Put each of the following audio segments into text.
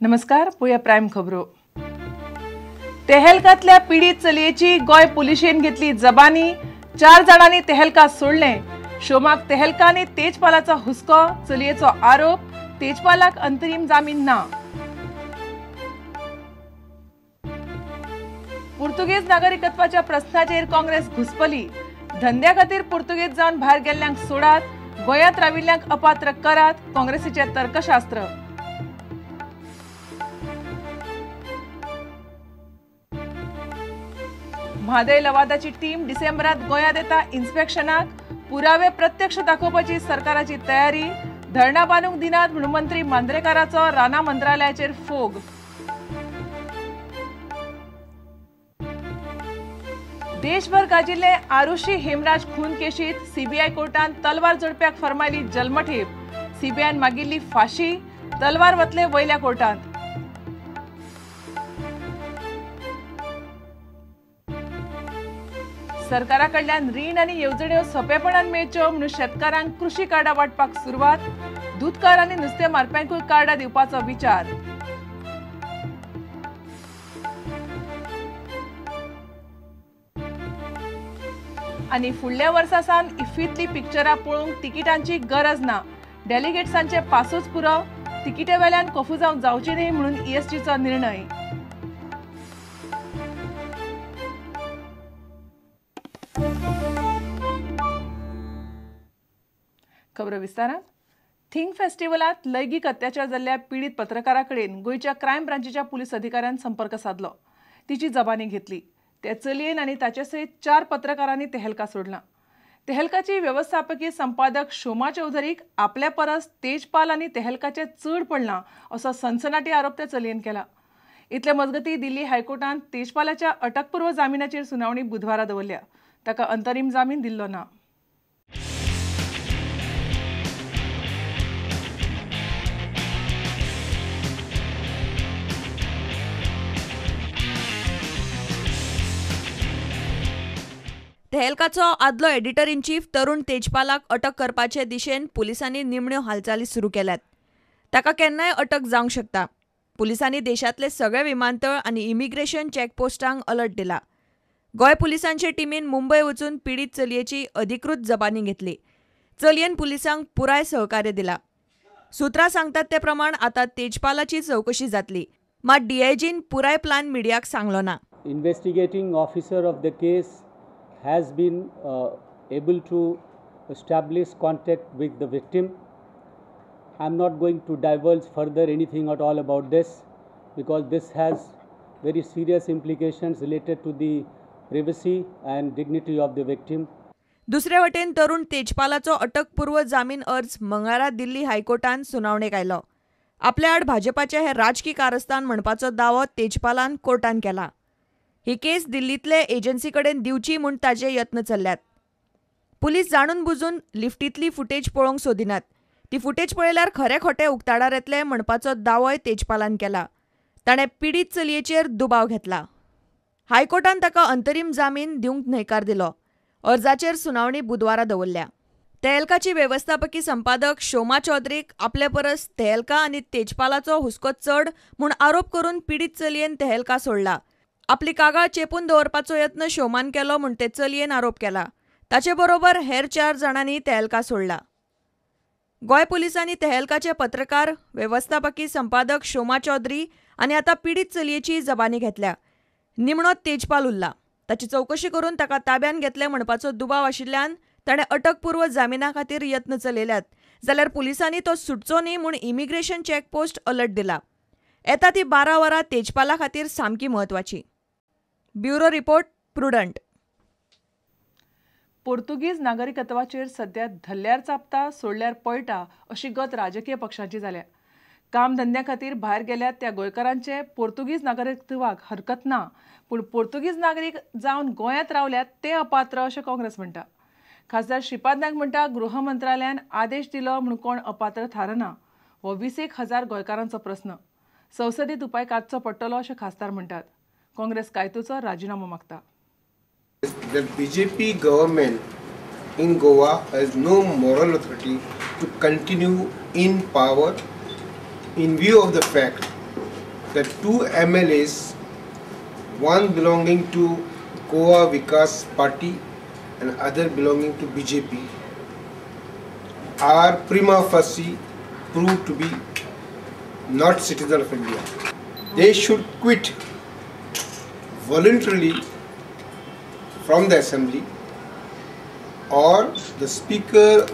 नमस्कार, पळोवया प्रायम खबरो. तेहलकातल्या पीडित चलयेची गोंय पुलिशेन घेतली जबानी. 4 जाणांनी तेहलका सोडलें. शोमाक तेहलका आनी तेजपालाचो हुस्को, चलयेचो आरोप, तेजपालाक अंतरीम जामीन ना. पुर्तुगेज नागरिकत्वाच्या प्रस्नाचेर काँग्रेस घुसपली. धंद्या खातीर पुर्तुगेज जावन भायर गेल्ल्यांक सोडात, गोंयांत राविल्ल्यांक अपात्र करात, काँग्रेसीचें तर्कशास्त्र. म्हादय लवादाची टीम डिसेंबरात गोंयांत येता इन्स्पेक्शनाक. पुरावे प्रत्यक्ष दाखोवपाची सरकाराची तयारी. धरणां बांदूंक दिनात म्हणून मंत्री मांद्रेकाराचो रानां मंत्रालयाचेर फोग. देशभर गाजिल्ले आरुषी हेमराज खून केशीत सीबीआय कोर्टान तलवार जोडप्याक फर्मायली जल्मठेप. सीबीआयन मागिल्ली फाशी, तलवार वतले वयल्या कोर्टांत. सरकारा कडल्यान रीण आनी येवजण्यो सोंपेपणान मेळच्यो म्हणून शेतकारांक कृशी कार्डां वांटपाक सुरवात. दूदकार आनी नुस्तें मारप्यांकूय कार्डां दिवपाचो विचार. आनी फुडल्या वर्सा सावन इफ्फींतली पिक्चरां पळोवंक तिकिटांची गरज ना. डेलिगेट्सांचे पासूच पुरो, तिकिटे वेल्यान कोफुजांव जावचें न्हय म्हणून ईएसटीचो निर्णय. खबरो विस्तारान. थिंक फेस्टिवलांत लैंगीक अत्याचार जाल्ल्या पीडित पत्रकारा कडेन गोंयच्या क्रायम ब्रांचीच्या पुलीस अधिकाऱ्यान संपर्क सादलो. तिची जबानी घेतली. त्या चलयेन आनी ताचे सयत 4 पत्रकारांनी तेहलका सोडला. तेहलकाची वेवस्थापकी संपादक शोमा चौधरीक आपल्या परस तेजपाल आनी तेहलकाचें चड पडलां असो सनसनाटी आरोप त्या चलयेन केला. इतले मजगतीं दिल्ली हायकोर्टान तेजपालाच्या अटकपूर्व जामिनाचेर सुनावणी बुधवारा दवरल्या. ताका अंतरीम जामीन दिल्लो ना. तेहलकाचो आदलो एडिटर इन चीफ तरुण तेजपालाक अटक करपाचे दिशेन पुलिसांनी निमण्यो हालचाली सुरू केल्यात. ताका केन्नाय अटक जावंक शकता. पुलिसांनी देशांतले सगळे विमानतळ आनी इमिग्रेशन चॅकपोस्टांक अलर्ट दिला. गोंय पुलिसांचे टिमीन मुंबय वचून पीडित चलयेची अधिकृत जबानी घेतली. चलयेन पुलिसांक पुराय सहकार्य दिला. सुत्रां सांगतात ते प्रमाण आतां तेजपालाची चवकशी जातली. मात डीआयजीन पुराय प्लान मिडियाक सांगलो ना. Investigating officer of the case has been able to establish contact with the victim. I am not going to divulge further anything at all about this because this has very serious implications related to the privacy and dignity of the victim. दुसरे वटेन तरुण तेजपालाचो अटकपूर्व जामीन अर्ज मंगळारा दिल्ली हायकोर्टान सुनावणेक आयलो. आपल्या आड भाजपाचे हे राजकी कारस्थान म्हणपाचो दावो तेजपालान कोर्टान केला. ही केस दिल्लींतले एजन्सी कडेन दिवची म्हूण ताजे यत्न चल्ल्यात. पुलीस जाणून बुजून लिफ्टींतली फुटेज पळोवंक सोदिनात. ती फुटेज पळयल्यार खरें खोटें उक्ताडार येतलें म्हणपाचो दावोय तेजपालान केला. ताणें पीडित चलयेचेर दुबाव घेतला. हायकोर्टान ताका अंतरीम जामीन दिवंक न्हयकार दिलो. अर्जाचेर सुनावणी बुधवारा दवरल्या. तेहलकाची वेवस्थापकी संपादक शोमा चौधरीक आपले परस तेहलका आनी तेजपालाचो हुस्को चड म्हूण आरोप करून पीडित चलयेन तेहलका सोडला. आपली कागाळ चेपून दवरपाचो यत्न शोमान केलो म्हूण ते चलयेन आरोप केला. ताचे बरोबर हेर 4 जाणांनी तेहलका सोडला. गोंय पुलिसांनी तेहलकाचे पत्रकार, वेवस्थापकी संपादक शोमा चौधरी आनी आतां पीडित चलयेची जबानी घेतल्या. निमणो तेजपाल उरला. ताची चवकशी करून ताका ताब्यान घेतले म्हणपाचो दुबाव आशिल्ल्यान ताणें अटकपूर्व जामिना खातीर यत्न चलयल्यात. जाल्यार पुलिसांनी तो सुटचो न्ही म्हूण इमिग्रेशन चॅकपोस्ट अलर्ट दिला. येता ती 12 वरां तेजपाला खातीर सामकी म्हत्वाची. Bureau report, Prudent. पोर्तुगीज नागरिकत्वाचेर सध्या धरल्यार चापता, सोडल्यार पळटा अशी गत राजकीय पक्षांची जाल्या. काम धंद्या खातीर भायर गेल्यात त्या गोंयकारांचे पोर्तुगीज नागरिकत्वाक हरकत ना, पूण पोर्तुगीज नागरीक जावन गोंयांत रावल्यात ते अपात्र अशें काँग्रेस म्हणटा. खासदार श्रीपाद नायक म्हणटा, गृह मंत्रालयान आदेश दिलो म्हूण कोण अपात्र थारना. हो 20,000 गोंयकारांचो प्रस्न. संसदेत उपाय काडचो पडटलो अशें खासदार म्हणटात. काँग्रेस कायतूचो राजिनामो मागता. The BJP government in Goa has no moral authority to continue in power in view of the fact The two MLAs, one belonging to Goa Vikas Party and other belonging to BJP, are prima facie proved to be not citizen of India. They should quit voluntarily from the assembly, or the speaker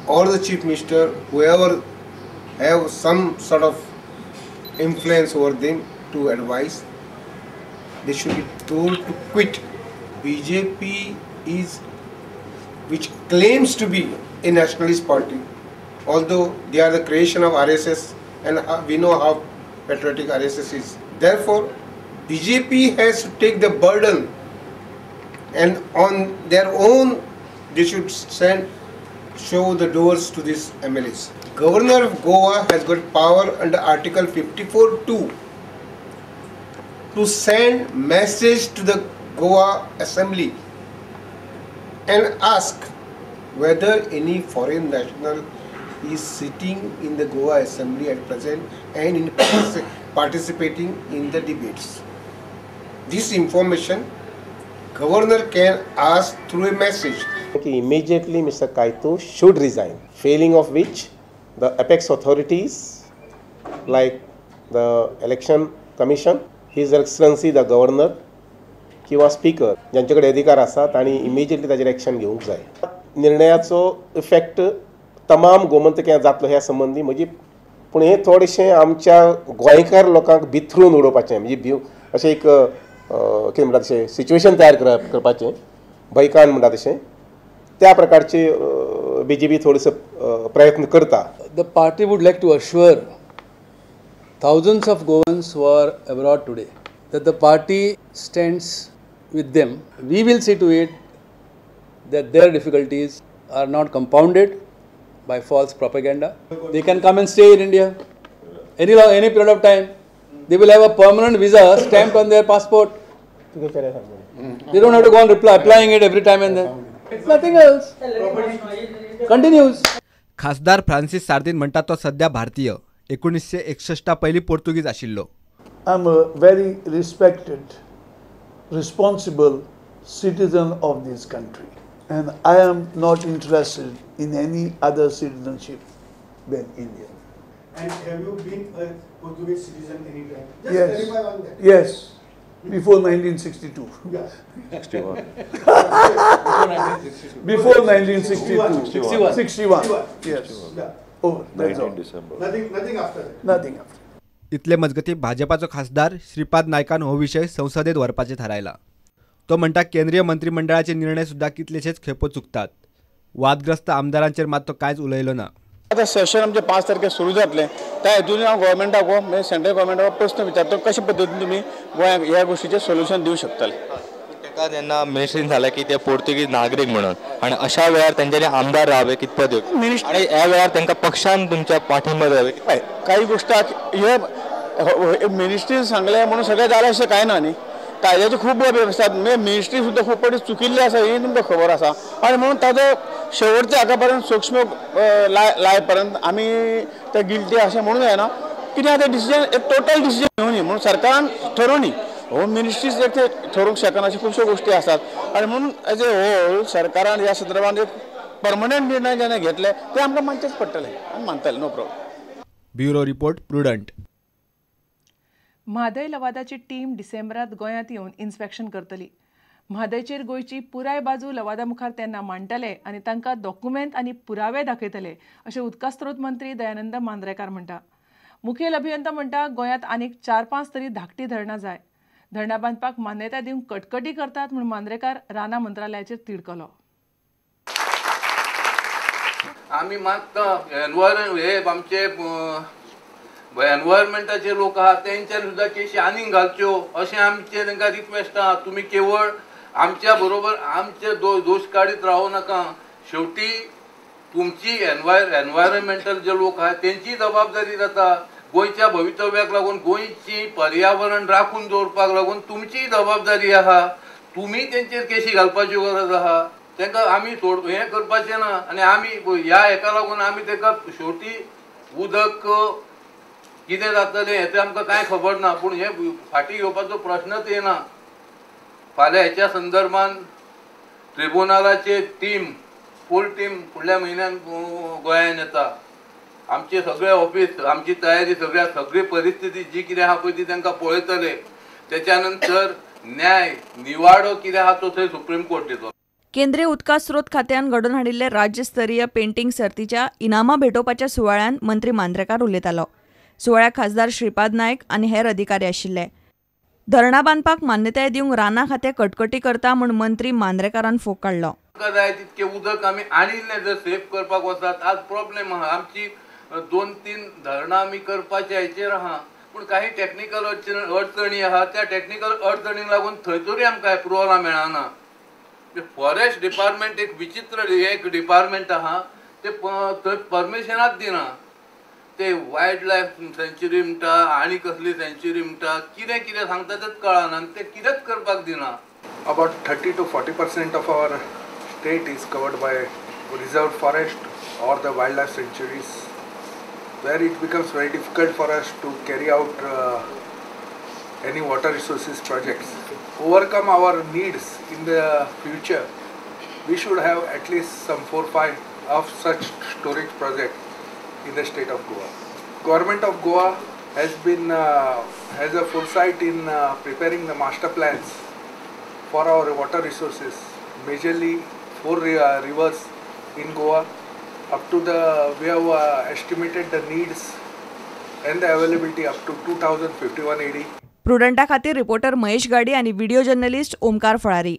or the chief minister, whoever have some sort of influence over them to advise, they should be told to quit. BJP is, which claims to be a nationalist party, although they are the creation of RSS, and we know how patriotic RSS is. Therefore, BJP has to take the burden, and on their own they should show the doors to these MLAs. Governor of Goa has got power under Article 54(2) to send message to the Goa Assembly and ask whether any foreign national is sitting in the Goa Assembly at present and in participating in the debates. This information governor can ask through a message. Okay, immediately Mr. Kaito should resign, failing of which the apex authorities like the Election Commission, His Excellency the Governor किंवा speaker ज्यांचे कडेन अधिकार आसा तांणी immediately ताजेर action घेवंक जाय. निर्णयाचो effect तमाम गोमंतक्यांत जातलो ह्या संबंदी म्हजी, पूण हें थोडेशें आमच्या गोंयकार लोकांक बिथरून उडोवपाचें, म्हणजे अशें एक कितें म्हणटा तशें सिच्युएशन तयार करपाचें, भयकान म्हणटा तशें, त्या प्रकारचे बीजेपी थोडोसो प्रयत्न करता. The party would like to assure thousands of Goans who are abroad today that the party stands with them. We will see to it that their difficulties are not compounded by false propaganda. They can come and stay in India any period of time. They will have a permanent visa stamped on their passport. They don't have to go on applying it every time and then. Nothing else. Continues. खासदार फ्रांसिस सार्दिन म्हणटा तो सध्या भारतीय 1961 पयलीं पोर्तुगीज आशिल्लो. I am a very respected, responsible citizen of this country, and I am not interested in any other citizenship than Indian. And have you been a Portuguese citizen any time? Just yes. Clarify on that. Yes, before 1962. Yes. 61. Before 1962. 61. 61. Yes. Yeah. Oh, that's all. 19 December. Nothing after that. Nothing after. इतले मजगती भाजपाचो खासदार श्रीपाद नायकान हो विशय संसदेत व्हरपाचें थारायला. तो म्हणटा केंद्रीय मंत्रिमंडळाचे निर्णय सुद्धा कितलेशेच खेपो चुकतात. वादग्रस्त आमदारांचेर मात तो कांयच उलयलो ना. आतां सेशन आमचें 5 तारखेर सुरू जातलें, त्या हेतून हांव गव्हर्मेंटाक म्हणजे सेंट्रल गव्हर्मेंटाक प्रस्न विचारता कशे पद्दतीन तुमी गोंयांक ह्या गोश्टीचें सोल्युशन दिवंक शकतले. ताका जेन्ना मिनिस्ट्रीन जालें की ते पोर्तुगीज नागरीक म्हणून, आनी अशा वेळार तेंच्यांनी आमदार रावे कितपत योग्य, आनी ह्या वेळार तांकां पक्षान तुमच्या पाठिंबा द्यावे? काही गोश्टी हे मिनिस्ट्रीन सांगलें म्हणून सगळें जालें अशें कांय ना न्ही. कायद्याचे खूब बाबी आसात, म्हणजे मिनिस्ट्री सुद्दां खूब फावटी चुकिल्ली आसा ही तुमकां खबर आसा, आनी म्हणून ताजो शेवटच्या हाका पर्यंत सूक्ष्म लाय पर्यंत आमी ते गिल्टी अशें म्हणूंक जायना. कितें आतां डिसिजन एक टोटल डिसिजन घेवनी म्हणून सरकारान ठरोवनी, होम मिनिस्ट्रीज एक ते ठरोवंक शकना अश्यो खुबश्यो गोश्टी आसात, आनी म्हणून एज ए होल सरकारान ह्या संदर्भात एक परमनंट निर्णय जेन्ना घेतले ते आमकां मानचेच पडटले, आमी मानतले, no problem. Bureau report, Prudent. Mhadei लवादाची team डिसेंबरात गोंयांत येवन इन्स्पेक्शन करतली. म्हादयचेर गोंयची पुराय बाजू लवादा मुखार तेन्ना मांडटले आनी तांकां डॉक्युमेंट आनी पुरावे दाखयतले अशें उदका स्रोत मंत्री दयानंद मांद्रेकार म्हणटा. मुखेल अभियंता म्हणटा गोंयांत आनीक 4-5 तरी धाकटी धरणां जाय. धरणां बांदपाक मान्यताय दिवंक कटकटी करतात म्हूण मांद्रेकार रानां मंत्रालयाचेर तिडकलो. आमी मागता हे आमचे एनवायरमेंटाचे लोक आहात तेंच्यान सुद्दां केशी आनीक घालच्यो अशें आमचें तांकां रिक्वेस्ट आहा. तुमी केवळ आमच्या बरोबर आमचे दोश काडीत रावूं नाका. शेवटी तुमची एनवायरमेंटल जे लोक आहात तेंची जबाबदारी जाता. गोंयच्या भवितव्याक लागून, गोंयची पर्यावरण राखून दवरपाक लागून तुमची जबाबदारी आहा. तुमी तेंचेर केशी घालपाची गरज आहा. तांकां आमी हें करपाचें ना आनी आमी ह्या हेका लागून आमी ताका शेवटी उदक कितें जातलें हें आमकां कांय खबर ना, पूण हें फाटीं घेवपाचो प्रश्नच येना. फाल्यां हेच्या संदर्भान ट्रिब्युनलाचे टीम, फूल टीम फुडल्या म्हयन्यान गोंयान येता. आमचे सगळे ऑफिस, आमची तयारी, सगळ्या सगळी परिस्थिती जी कितें आहा पळय ती तांकां पळयतले. तेच्या नंतर न्याय निवाडो कितें आहा तो थंय सुप्रीम कोर्ट दितलो. केंद्रीय उदका स्रोत खात्यान घडोवन हाडिल्ले राज्यस्तरीय पेंटिंग सर्तीच्या इनामां भेटोवपाच्या सुवाळ्यान मंत्री मांद्रेकार उलयतालो. सुवाळ्याक खासदार श्रीपाद नायक आनी हेर अधिकारी आशिल्ले. धरणां बांदपाक मान्यताय दिवंक रानां खातें कटकटी करता म्हूण मंत्री मांद्रेकारान फोग काडलो. जाय तितकें उदक आमी आनी जर सेफ करपाक वचात आज प्रॉब्लेम आहा. आमची 2-3 धरणां आमी करपाच्या हेचेर आहा, पूण काही टॅक्निकल अडचणी आहा. त्या टॅक्निकल अडचणींक लागून थंय तरी आमकां एप्रुवलां मेळना. फॉरेस्ट डिपार्टमेंट एक विचित्र एक डिपार्टमेंट आहा, ते थंय परमिशनाच दिना. ते वायल्ड लायफ सँच्युरी म्हणटा आनी कसली सँच्युरी म्हणटा, कितें कितें सांगता तेच कळना आनी ते कितेंच करपाक दिना. About 30 to 40% of our state is covered by reserve forest or the wildlife sanctuaries, where it becomes very difficult for us to carry out any water resources projects. Overcome our needs in the future, we should have at least some 4-5 of such storage projects in the state of Goa. Government of Goa has been has a foresight in preparing the master plans for our water resources, majorly 4 rivers in Goa. Up to the, we have estimated the needs and the availability up to 2051 AD. प्रुडंटा खातीर reporter Mahesh गाडी आणि video journalist Omkar फळारी.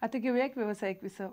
आता घेऊया एक व्यावसायिक विसव.